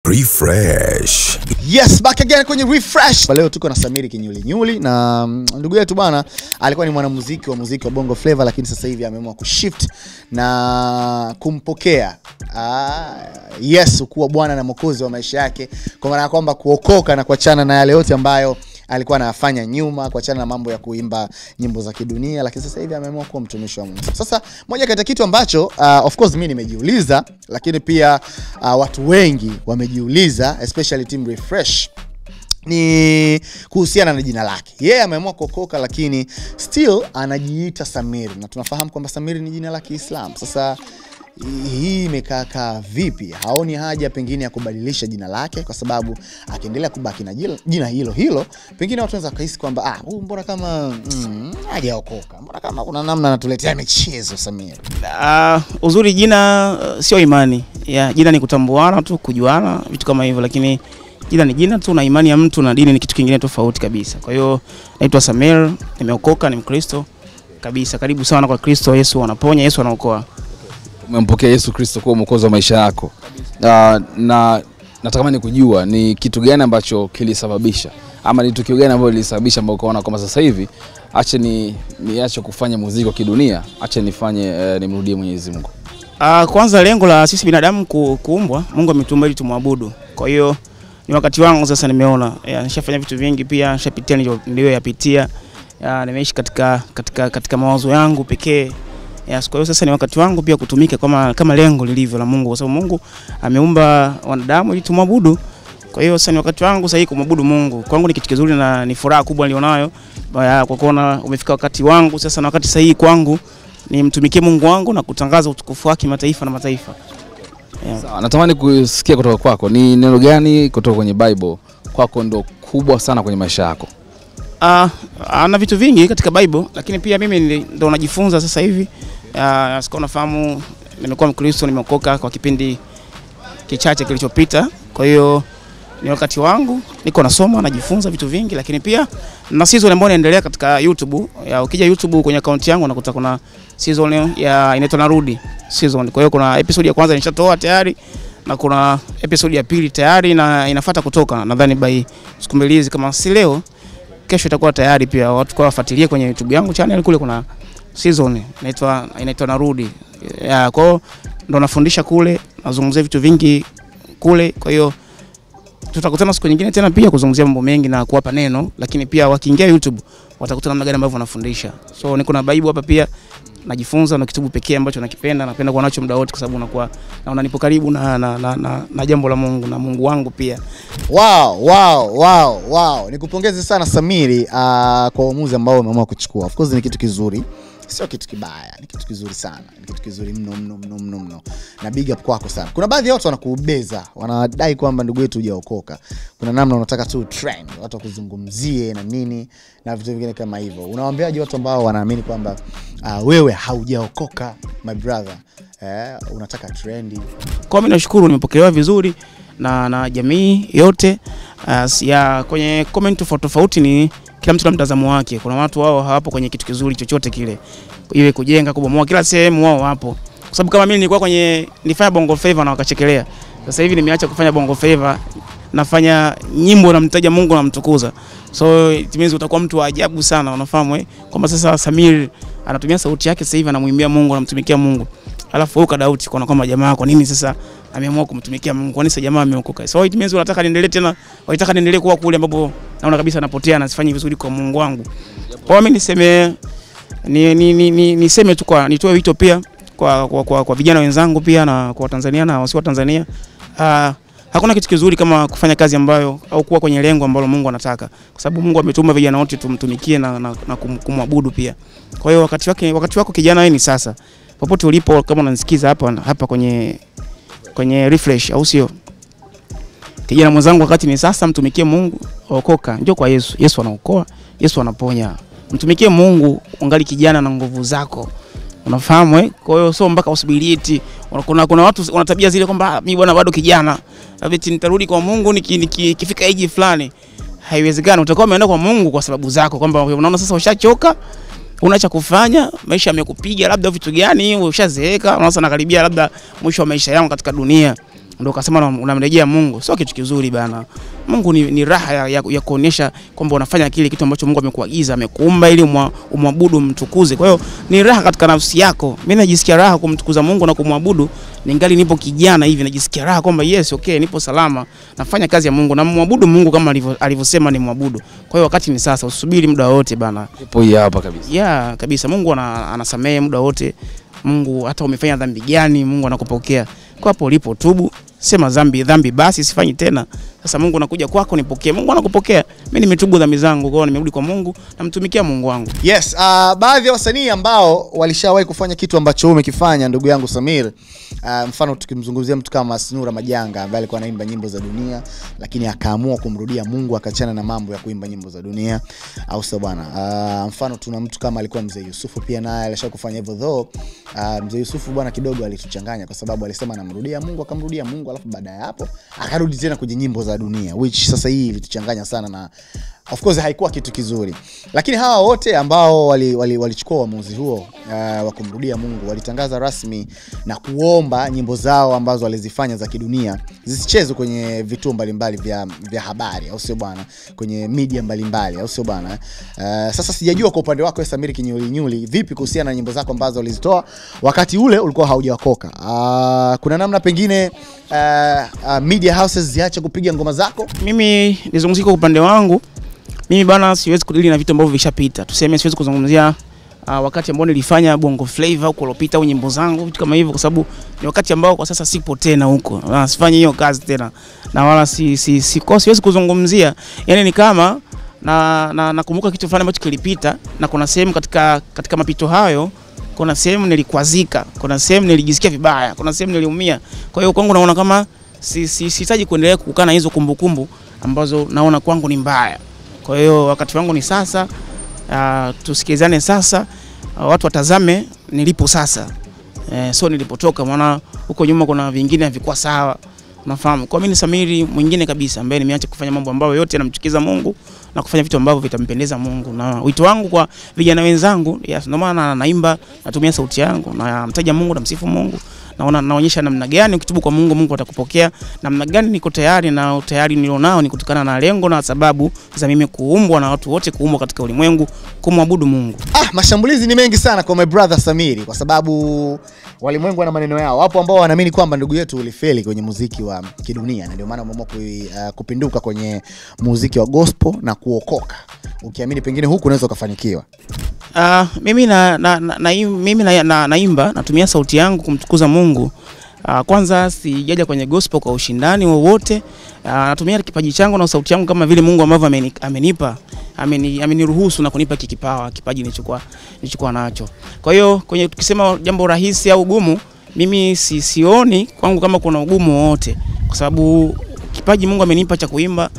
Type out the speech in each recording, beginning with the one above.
Refresh. Yes, back again kwenye Refresh. Leo tuko na Samiri Kinyulinyuli na ndugu yetu bwana alikuwa ni mwanamuziki wa muziki wa Bongo Flava, lakini sasa hivi ameamua kushift na kumpokea Yesu kuwa Bwana na Mwokozi wa maisha yake, kwa maana kwamba kuokoka na kuachana na yale yote ambayo alikuwa anafanya nyuma, kuachana na mambo ya kuimba nyimbo za kidunia, lakini sasa hivi ameamua kuwa mtumishi wa Mungu. Sasa moja kati ya kitu ambacho of course mimi nimejiuliza, lakini pia watu wengi wamejiuliza, especially team Refresh, ni kuhusiana na jina lake. Yeye ameamua kuokoka lakini still anajiita Samiri, na tunafahamu kwamba Samiri ni jina la Kiislamu. Sasa hii imekaa vipi? Haoni haja pengine ya kubadilisha jina lake, kwa sababu akiendelea kubaki na jina hilo hilo, pengine watu wanaweza kuhisi kwamba huyu mbona kama hajaokoka, mbona kama kuna namna anatuletea michezo Samiri. Uzuri jina sio imani. Yeah, jina ni kutambuana tu, kujuana, vitu kama hivyo, lakini jina ni jina tu na imani ya mtu na dini ni kitu kingine tofauti kabisa. Kwa hiyo naitwa Samir, nimeokoka, ni Mkristo kabisa. Karibu sana kwa Kristo Yesu anaponya, Yesu anaokoa. Umempokea Yesu Kristo kuwa mwokozi wa maisha yako. Na natamani kujua ni kitu gani ambacho kilisababisha, ama ni tukio gani ambalo lilisababisha ambao ukaona kwamba sasa hivi acha niache kufanya muziki wa kidunia, acha nifanye nimrudie Mwenyezi Mungu. Kwanza lengo la sisi binadamu kuumbwa, Mungu ametuumba ili tumwabudu. Kwa hiyo ni wakati wangu sasa, nimeona nishafanya vitu vingi pia, nishapitia niliyoyapitia, nimeishi katika mawazo yangu pekee. Yes, kwa hiyo sasa ni wakati wangu pia kutumika kama lengo lilivyo la Mungu, kwa sababu Mungu ameumba wanadamu ili tumwabudu. Kwa hiyo sasa ni wakati wangu sahihi kumwabudu Mungu. Kwangu ni kitu kizuri na ni furaha kubwa nilionayo kwa kuona umefika wakati wangu sasa, na wakati sahihi kwangu nimtumikie Mungu wangu na kutangaza utukufu wake mataifa na mataifa. Yeah. Sawa, natamani kusikia kutoka kwako ni neno gani kutoka kwenye Bible kwako ndo kubwa sana kwenye maisha yako? Ana vitu vingi katika Bible, lakini pia mimi ndo najifunza sasa hivi. Sikuwa nafahamu, nimekuwa Mkristo, nimeokoka kwa kipindi kichache kilichopita. Kwa hiyo ni wakati wangu, niko nasoma, najifunza vitu vingi, lakini pia na season ambayo inaendelea katika YouTube. Ukija YouTube kwenye account yangu unakuta kuna season ya inaitwa Narudi season. Kwa hiyo kuna episode ya kwanza nishatoa tayari na kuna episode ya pili tayari na inafuata kutoka. Nadhani by siku mbili hizi, kama si leo kesho itakuwa tayari pia. Watu kwa wafuatilie kwenye YouTube yangu channel, kule kuna season inaitwa Narudi. Kwa hiyo ndo nafundisha kule, nazungumzia vitu vingi kule. Kwa hiyo tutakutana siku nyingine tena pia kuzungumzia mambo mengi na kuwapa neno, lakini pia wakiingia YouTube watakutana namna gani ambavyo wanafundisha. So niko na Bible hapa pia najifunza, na kitabu pekee ambacho nakipenda, napenda kuwa nacho muda wote kwa sababu unakuwa naona nipo karibu na jambo la Mungu na Mungu wangu pia. Wow. Nikupongeze sana Samiri kwa uamuzi ambao umeamua kuchukua. Of course ni kitu kizuri, sio kitu kibaya, ni kitu kizuri sana, ni kitu kizuri mno mno mno mno mno. Na big up kwako sana. Kuna baadhi ya watu wanakubeza, wanadai kwamba ndugu yetu hujaokoka. Kuna namna unataka tu trend, watu wakuzungumzie na nini na vitu vingine kama hivyo. Unawaambiaje watu ambao wanaamini kwamba wewe haujaokoka my brother, unataka trendi? Kwa mimi nashukuru nimepokelewa vizuri na jamii yote. Ya kwenye comment tofauti tofauti ni kila mtu na mtazamo wake. Kuna watu wao hawapo kwenye kitu kizuri chochote kile, iwe kujenga, kubomoa, kila sehemu wao wapo. Kwa sababu kama mimi nilikuwa kwenye nilifanya Bongo Flava na wakachekelea. Sasa hivi nimeacha kufanya Bongo Flava, nafanya nyimbo namtaja Mungu na mtukuza. So it means utakuwa mtu wa ajabu sana, unafahamu kwamba sasa Samir anatumia sauti yake sasa hivi anamuimbia Mungu, anamtumikia Mungu. Alafu wewe ukadauti kwa kwamba jamaa kwa nini sasa ameamua kumtumikia Mungu? Kwa nini sasa jamaa ameokoka? So it means unataka niendelee tena, unataka niendelee kuwa kule ambapo naona kabisa napotea na sifanyi vizuri kwa Mungu wangu. Kwa mimi niseme niseme tu kwa nitoe wito pia kwa vijana wenzangu pia na kwa Tanzania na wasio wa Tanzania. Hakuna kitu kizuri kama kufanya kazi ambayo au kuwa kwenye lengo ambalo Mungu anataka. Kwa sababu Mungu ametuma vijana wote tumtumikie na kumwabudu pia. Kwa hiyo wakati wako kijana wewe ni sasa. Popote ulipo, kama unanisikiza hapa kwenye Refresh, au sio? Kijana mwenzangu, wakati ni sasa, mtumikie Mungu, okoka, njoo kwa Yesu. Yesu anaokoa, Yesu anaponya. Mtumikie Mungu ungali kijana na nguvu zako. Unafahamu Kwa hiyo sio mpaka usubirie eti kuna watu wana tabia zile kwamba mimi bwana bado kijana, eti nitarudi kwa Mungu nikifika age fulani. Haiwezekani. Utakuwa umeenda kwa Mungu kwa sababu zako, kwamba unaona sasa ushachoka, una cha kufanya, maisha yamekupiga labda vitu gani, ushazeeka, unaona sasa nakaribia labda mwisho wa maisha yangu katika dunia. Ndio ukasema unamrejea Mungu. Sio kitu kizuri bana. Mungu ni raha ya kuonyesha kwamba unafanya kile kitu ambacho Mungu amekuagiza, amekuumba ili umwabudu, mtukuze. Kwa hiyo ni raha katika nafsi yako. Mimi najisikia raha kumtukuza Mungu na kumwabudu ningali nipo kijana hivi, najisikia raha kwamba yes, okay, nipo salama, nafanya kazi ya Mungu na muabudu Mungu kama alivyosema ni muabudu. Kwa hiyo wakati ni sasa, usubiri muda wote bana. Ipo hii hapa kabisa. Yeah, kabisa. Mungu anasamehe muda wote. Mungu hata umefanya dhambi gani, Mungu anakupokea. Kwa hapo ulipo tubu, sema dhambi basi sifanyi tena. Sasa Mungu anakuja kwako, nipokee. Mungu anakupokea. Mimi nimetubu dhambi zangu, kwa hiyo nimerudi kwa Mungu, namtumikia Mungu wangu. Yes, baadhi ya wasanii ambao walishawahi kufanya kitu ambacho umekifanya ndugu yangu Samir, mfano tukimzungumzia mtu kama Snura Majanga ambaye alikuwa anaimba nyimbo za dunia lakini akaamua kumrudia Mungu, akaachana na mambo ya kuimba nyimbo za dunia, au sio bwana? Mfano tuna mtu kama alikuwa Mzee Yusufu, pia naye alishawahi kufanya hivyo, though Mzee Yusufu bwana kidogo alituchanganya kwa sababu alisema anamrudia Mungu, akamrudia Mungu, alafu baada ya hapo akarudi tena kwenye nyimbo za dunia, which sasa hii ilituchanganya sana na of course haikuwa kitu kizuri. Lakini hawa wote ambao walichukua uamuzi huo wa kumrudia Mungu walitangaza rasmi na kuomba nyimbo zao ambazo walizifanya za kidunia zisichezwe kwenye vituo mbalimbali vya habari, au sio bwana, kwenye media mbalimbali, au sio bwana? Sasa sijajua kwa upande wako Samir Kinyulinyuli, vipi kuhusiana na nyimbo zako ambazo ulizitoa wakati ule ulikuwa haujaokoka? Kuna namna pengine media houses ziache kupiga ngoma zako? Mimi nizungumzie kwa upande wangu. Mimi bana siwezi kudili na vitu ambavyo vishapita. Tuseme siwezi kuzungumzia wakati ambao nilifanya Bongo Flava huko lopita au nyimbo zangu vitu kama hivyo, kwa sababu ni wakati ambao kwa sasa sipo tena huko. Na sifanyi hiyo kazi tena. Na wala siwezi kuzungumzia. Yaani ni kama na nakumbuka kitu fulani ambacho kilipita, na kuna sehemu katika mapito hayo kuna sehemu nilikwazika, kuna sehemu nilijisikia vibaya, kuna sehemu niliumia. Kwa hiyo kwangu naona kama sihitaji kuendelea kukaa na hizo kumbukumbu ambazo naona kwangu ni mbaya. Kwa hiyo wakati wangu ni sasa, tusikizane sasa, watu watazame nilipo sasa. So nilipotoka, maana huko nyuma kuna vingine havikuwa sawa, unafahamu. Kwa mimi ni Samiri mwingine kabisa ambaye nimeacha kufanya mambo ambayo yote yanamchukiza Mungu na kufanya vitu ambavyo vitampendeza Mungu. Na wito wangu kwa vijana wenzangu, yes, ndio maana naimba, natumia sauti yangu, na mtaja Mungu, namsifu Mungu. Naona naonyesha namna gani ukitubu kwa Mungu, Mungu atakupokea. Namna gani niko tayari na utayari nilionao ni kutokana na lengo na sababu za mimi kuumbwa na watu wote kuumbwa katika ulimwengu kumwabudu Mungu. Mashambulizi ni mengi sana kwa my brother Samiri kwa sababu walimwengu wana maneno yao. Wapo ambao wanaamini kwamba ndugu yetu ulifeli kwenye muziki wa kidunia na ndio maana umeamua kupinduka kwenye muziki wa gospel na kuokoka, ukiamini pengine huku unaweza ukafanikiwa. Mimi naimba, natumia sauti yangu kumtukuza Mungu. Kwanza sijaja kwenye gospel kwa ushindani wowote. Natumia kipaji changu na sauti yangu kama vile Mungu ambavyo amenipa, ameniruhusu na kunipa kipawa, kipaji nilichokuwa nacho. Kwa hiyo kwenye tukisema jambo rahisi au gumu, mimi sioni kwangu kama kuna ugumu wowote, kwa sababu kipaji Mungu amenipa cha kuimba.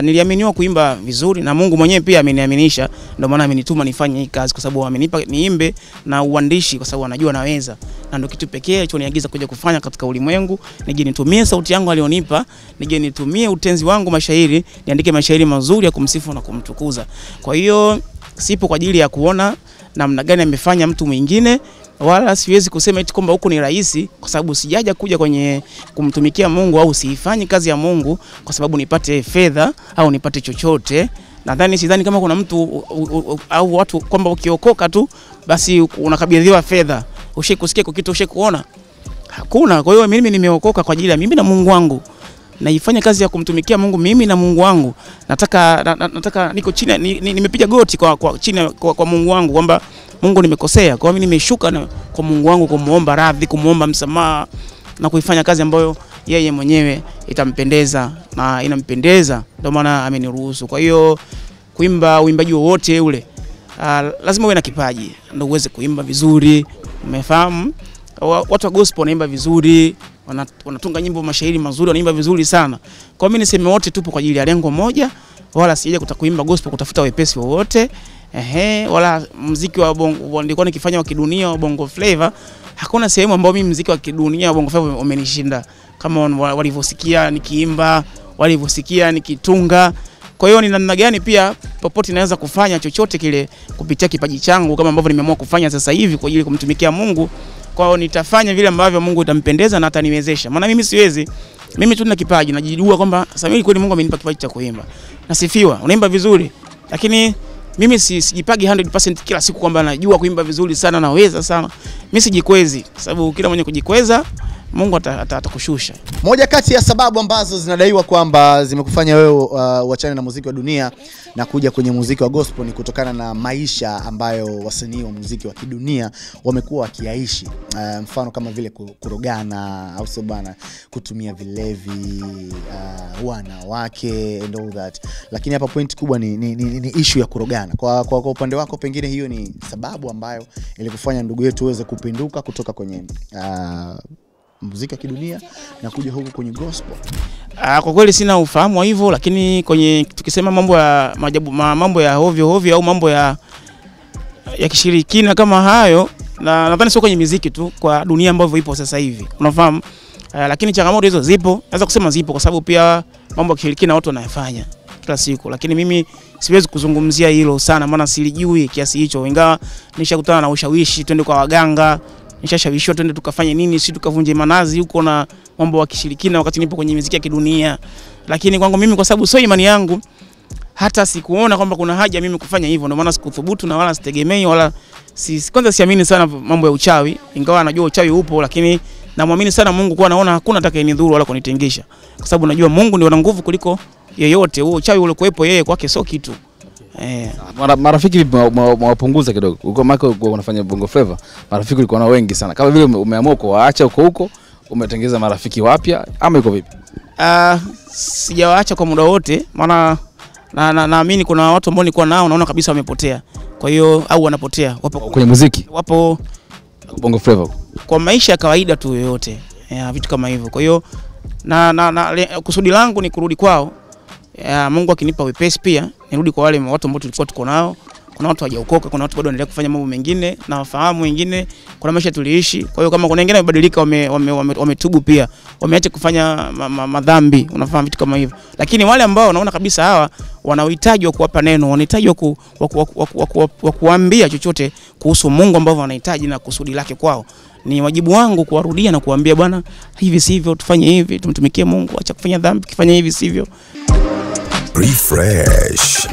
Niliaminiwa kuimba vizuri na Mungu mwenyewe pia ameniaminisha, ndio maana amenituma nifanye hii kazi, kwa sababu amenipa niimbe na uandishi kwa sababu anajua naweza, na ndio kitu pekee alichoniagiza kuja kufanya katika ulimwengu. Nije nitumie sauti yangu alionipa, nije nitumie utenzi wangu mashairi, niandike mashairi mazuri ya kumsifu na kumtukuza. Kwa hiyo sipo kwa ajili ya kuona namna gani amefanya mtu mwingine, wala siwezi kusema eti kwamba huko ni rahisi, kwa sababu sijaja kuja kwenye kumtumikia Mungu au siifanyi kazi ya Mungu kwa sababu nipate fedha au nipate chochote. Nadhani sidhani kama kuna mtu au watu kwamba ukiokoka tu basi unakabidhiwa fedha. Ushaikusikia kitu, ushaikuona? Hakuna. Kwa hiyo mimi nimeokoka kwa ajili ya mimi na Mungu wangu. Naifanya kazi ya kumtumikia Mungu mimi na Mungu wangu. Nataka niko chini, nimepiga goti kwa chini kwa Mungu wangu kwamba Mungu nimekosea. Kwa mimi nimeshuka na kwa Mungu wangu kumuomba radhi, kumuomba msamaha na kuifanya kazi ambayo yeye mwenyewe itampendeza na inampendeza, ndio maana ameniruhusu. Kwa hiyo kuimba uimbaji wowote ule, lazima uwe na kipaji ndio uweze kuimba vizuri, umefahamu? Watu wa gospel wanaimba vizuri, wanatunga nyimbo, mashairi mazuri, wanaimba vizuri sana. Kwa mimi niseme wote tupo kwa ajili ya lengo moja, wala sija kutakuimba gospel kutafuta wepesi wowote. Wala muziki wa bongo nilikuwa nikifanya wa kidunia wa Bongo Flava, hakuna sehemu ambayo mimi muziki wa kidunia wa Bongo Flava umenishinda kama walivyosikia nikiimba, walivyosikia nikitunga. Kwa hiyo ni namna gani pia popote naweza kufanya chochote kile kupitia kipaji changu kama ambavyo nimeamua kufanya sasa hivi kwa ajili kumtumikia Mungu. Kwa hiyo nitafanya vile ambavyo Mungu itampendeza na ataniwezesha. Maana mimi siwezi. Mimi tu nina kipaji, najijua kwamba Samiri kweli Mungu amenipa kipaji cha kuimba. Nasifiwa, unaimba vizuri. Lakini mimi sijipagi 100% kila siku kwamba najua kuimba vizuri sana, naweza sana. Mimi sijikwezi, sababu kila mwenye kujikweza Mungu atakushusha. Moja kati ya sababu ambazo zinadaiwa kwamba zimekufanya wewe uachane na muziki wa dunia na kuja kwenye muziki wa gospel ni kutokana na maisha ambayo wasanii wa muziki wa kidunia wamekuwa wakiyaishi. Mfano kama vile kurogana au sio bana, kutumia vilevi, wanawake and all that. Lakini hapa point kubwa ni issue ya kurogana. Kwa upande wako pengine hiyo ni sababu ambayo ilikufanya ndugu yetu uweze kupinduka kutoka kwenye muziki wa kidunia na kuja huku kwenye gospel? Kwa kweli sina ufahamu wa hivyo, lakini kwenye tukisema mambo ya maajabu, mambo ya ovyo ovyo au mambo ya kishirikina kama hayo, na nadhani sio kwenye muziki tu, kwa dunia ambayo ipo sasa hivi. Unafahamu? Lakini changamoto hizo zipo. Naweza kusema zipo kwa sababu pia mambo ya kishirikina watu wanayafanya kila siku. Lakini mimi siwezi kuzungumzia hilo sana maana silijui kiasi hicho. Ingawa nishakutana na ushawishi twende kwa waganga, nishashawishiwa twende tukafanye nini, si tukavunje manazi huko na mambo ya kishirikina wakati nipo kwenye muziki ya kidunia. Lakini kwangu mimi kwa sababu sio imani yangu, hata sikuona kwamba kuna haja mimi kufanya hivyo, ndio maana sikuthubutu na wala sitegemei wala kwanza siamini sana mambo ya uchawi, ingawa najua uchawi upo, lakini namwamini sana Mungu kwa naona hakuna atakayenidhuru wala kunitengesha, kwa sababu najua Mungu ndio ana nguvu kuliko yeyote. Huo uchawi uliokuepo yeye kwake sio kitu. Marafiki vipi mwapunguza kidogo? Uko Michael unafanya Bongo Flava, marafiki ulikuwa nao wengi sana. Kama vile umeamua kuwaacha huko huko, umetengeza marafiki wapya ama iko vipi? Sijawaacha kwa muda wote, maana naamini kuna watu ambao nilikuwa nao naona kabisa wamepotea. Kwa hiyo au wanapotea, wapo kwenye muziki, wapo Bongo Flava, kwa maisha ya kawaida tu yoyote, vitu kama hivyo. Kwa hiyo na kusudi langu ni kurudi kwao. Mungu akinipa wepesi pia nirudi kwa wale watu ambao tulikuwa tuko nao. Kuna watu hawajaokoka, kuna watu bado wanaendelea kufanya mambo mengine na wafahamu wengine, kuna maisha tuliishi. Kwa hiyo kama kuna wengine wamebadilika, wametubu pia, wameacha kufanya madhambi, unafahamu vitu kama hivyo. Lakini wale ambao naona kabisa hawa wana uhitaji wa kuwapa neno, wanahitaji wa kuambia chochote kuhusu Mungu ambao wanahitaji na kusudi lake kwao, ni wajibu wangu kuwarudia na kuambia bwana, hivi sivyo, tufanye hivi, tumtumikie Mungu, acha kufanya dhambi, kifanya hivi sivyo. Refresh.